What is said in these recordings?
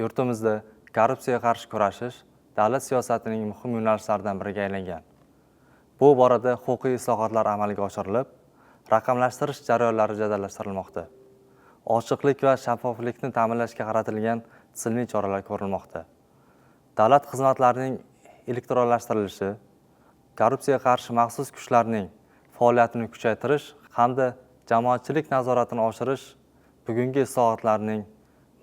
Yurtimizda korrupsiyaga qarshi kurashish davlat siyosatining muhim yo'nalishlaridan biriga aylangan. Bu borada huquqiy islohotlar amalga oshirilib, raqamlashtirish jarayonlari jadallashtirilmoqda. Ochiqlik va shaffoflikni ta'minlashga qaratilgan tizimli choralar ko'rilmoqda. Davlat xizmatlarining elektronlashtirilishi, korrupsiyaga qarshi maxsus kuchlarning faoliyatini kuchaytirish hamda jamoatchilik nazoratini oshirish bugungi islohotlarning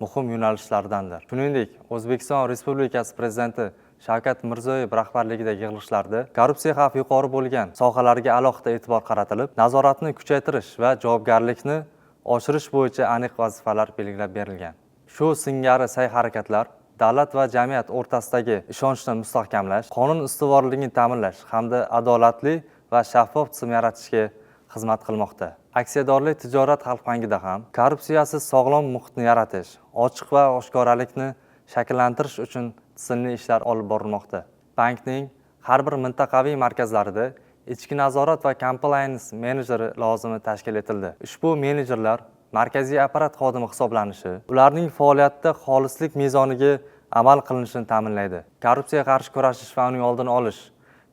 muhim yo'nalishlaridandir. Shuningdek, O'zbekiston Respublikasi Prezidenti Shavkat Mirziyoyev rahbarligidagi yig'ilishlarda korrupsiya xavfi yuqori bo'lgan sohalarga alohida e'tibor qaratilib, nazoratni kuchaytirish va javobgarlikni oshirish bo'yicha aniq vazifalar belgilab berilgan. Shu singari sa'y-harakatlar davlat va jamiyat o'rtasidagi ishonchni mustahkamlash, qonun ustuvorligini ta'minlash hamda adolatli va shaffof tizim yaratishga xizmat qilmoqda. Aksiyadorlik tijorat Xalq bankida ham korrupsiyasiz sog'lom muhitni yaratish, ochiq va oshkoralikni shakllantirish uchun tizimli ishlar olib borilmoqda. Bankning har bir mintaqaviy markazlarida ichki nazorat va compliance menejeri lavozimi tashkil etildi. Ushbu menejerlar markaziy apparat xodimi hisoblanishi, ularning faoliyatida xolislik mezoniga amal qilinishini ta'minlaydi. Korrupsiyaga qarshi kurashish va uning oldini olish,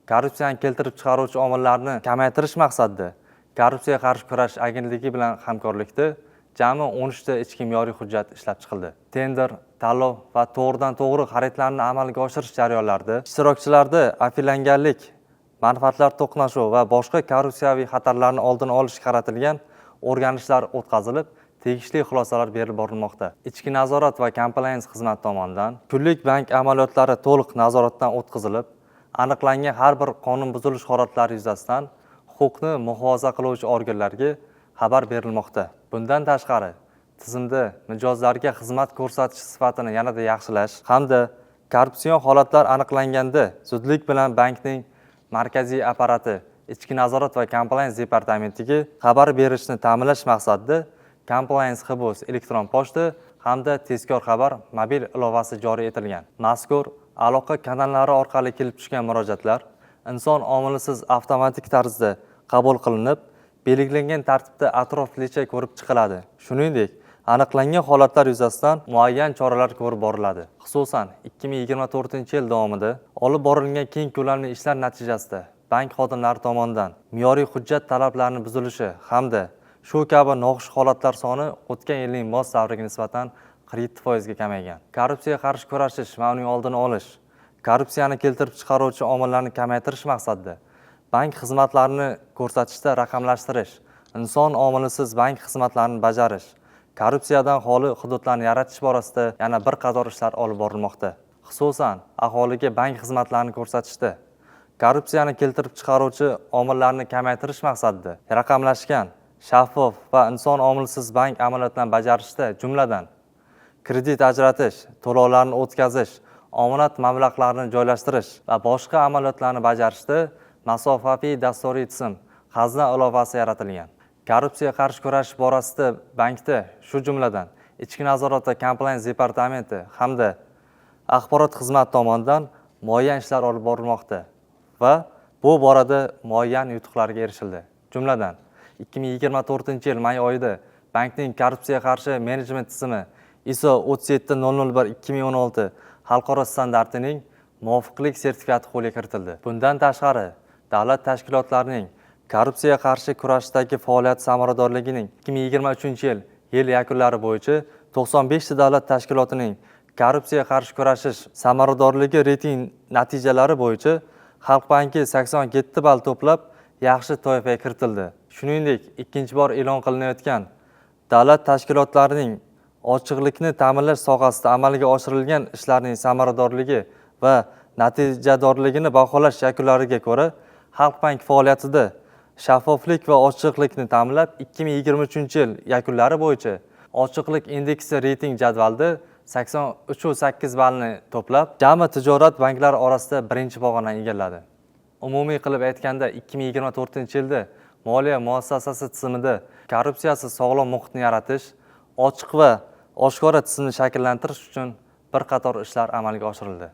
korrupsiyani keltirib chiqaruvchi omillarni kamaytirish maqsadida Korrupsiyaga qarshi kurashish agentligi bilan hamkorlikda jami 13 ta ichki me'yoriy hujjat ishlab chiqildi. Tender, tanlov va to'g'ridan to'g'ri xaridlarni amalga oshirish jarayonlarida ishtirokchilarda afillanganlik, manfaatlar to'qnashuvi va boshqa korrupsiyaviy xatarlarni oldini olishga qaratilgan o'rganishlar o'tkazilib, tegishli xulosalar berib borilmoqda. Ichki nazorat va compliance xizmati tomonidan kunlik bank amaliyotlari to'liq nazoratdan o'tkazilib, aniqlangan har bir qonun buzilish holatlari yuzasidan huquqni muhofaza qiluvchi organlarga xabar berilmoqda. Bundan tashqari, tizimda mijozlarga xizmat ko'rsatish sifatini yanada yaxshilash hamda korrupsion holatlar aniqlanganda zudlik bilan bankning markaziy apparati, ichki nazorat va compliance departamentiga xabar berishni ta'minlash maqsadida Compliance Hubos elektron pochta hamda Tezkor xabar mobil ilovasi joriy etilgan. Mazkur aloqa kanallari orqali kelib tushgan murojaatlar inson omilisiz avtomatik tarzda qabul qilinib, belgilangan tartibda atroflicha ko'rib chiqiladi. Shuningdek, aniqlangan holatlar yuzasidan muayyan choralar ko'rib boriladi. Xususan, 2024 yil davomida olib borilgan keng ko'lamli ishlar natijasida bank xodimlari tomonidan me'yoriy hujjat talablarini buzilishi hamda shu kabi noxush holatlar soni o'tgan yilning mos davriga nisbatan 47 foizga kamaygan. Korrupsiyaga qarshi kurashish va uning oldini olish, korrupsiyani keltirib chiqaruvchi omillarni kamaytirish maqsadida bank xizmatlarini ko'rsatishda raqamlashtirish, inson omilisiz bank xizmatlarini bajarish, korrupsiyadan xoli hududlarni yaratish borasida yana bir qator ishlar olib borilmoqda. Xususan, aholiga bank xizmatlarini ko'rsatishda korrupsiyani keltirib chiqaruvchi omillarni kamaytirish maqsadida raqamlashgan, shaffof va inson omilisiz bank amaliyotlarini bajarishda, jumladan, kredit ajratish, to'lovlarni o'tkazish, omonat mablag'larini joylashtirish va boshqa amaliyotlarni bajarishda masofaviy dasturiy tizim, Xazina ilovasi yaratilgan. Korrupsiyaga qarshi kurashish borasida bankda, shu jumladan, ichki nazorat va compliance departamenti hamda axborot xizmati tomonidan muayyan ishlar olib borilmoqda va bu borada muayyan yutuqlarga erishildi. Jumladan, 2024 yil may oyida bankning korrupsiyaga qarshi menejment tizimi ISO 37001:2016 xalqaro standartining muvofiqlik sertifikati qo'lga kiritildi. Bundan tashqari, davlat tashkilotlarining korrupsiyaga qarshi kurashdagi faoliyat samaradorligining 2023 yil yakunlari bo'yicha 95 ta davlat tashkilotining korrupsiyaga qarshi kurashish samaradorligi reyting natijalari bo'yicha Xalq banki 87 ball to'plab, yaxshi toifaga kiritildi. Shuningdek, ikkinchi bor e'lon qilinayotgan davlat tashkilotlarining ochiqlikni ta'minlash sohasida amalga oshirilgan ishlarning samaradorligi va natijadorligini baholash yakunlariga ko'ra, Xalq bank faoliyatida shaffoflik va ochiqlikni ta'minlab, 2023 yil yakunlari bo'yicha ochiqlik indeksi reyting jadvalida 83,8 ballni to'plab, jami tijorat banklari orasida birinchi pog'onani egalladi. Umumiy qilib aytganda, 2024 yilda moliya muassasasi tizimida korrupsiyasiz sog'lom muhitni yaratish, ochiq va oshkora tizimni shakllantirish uchun bir qator ishlar amalga oshirildi.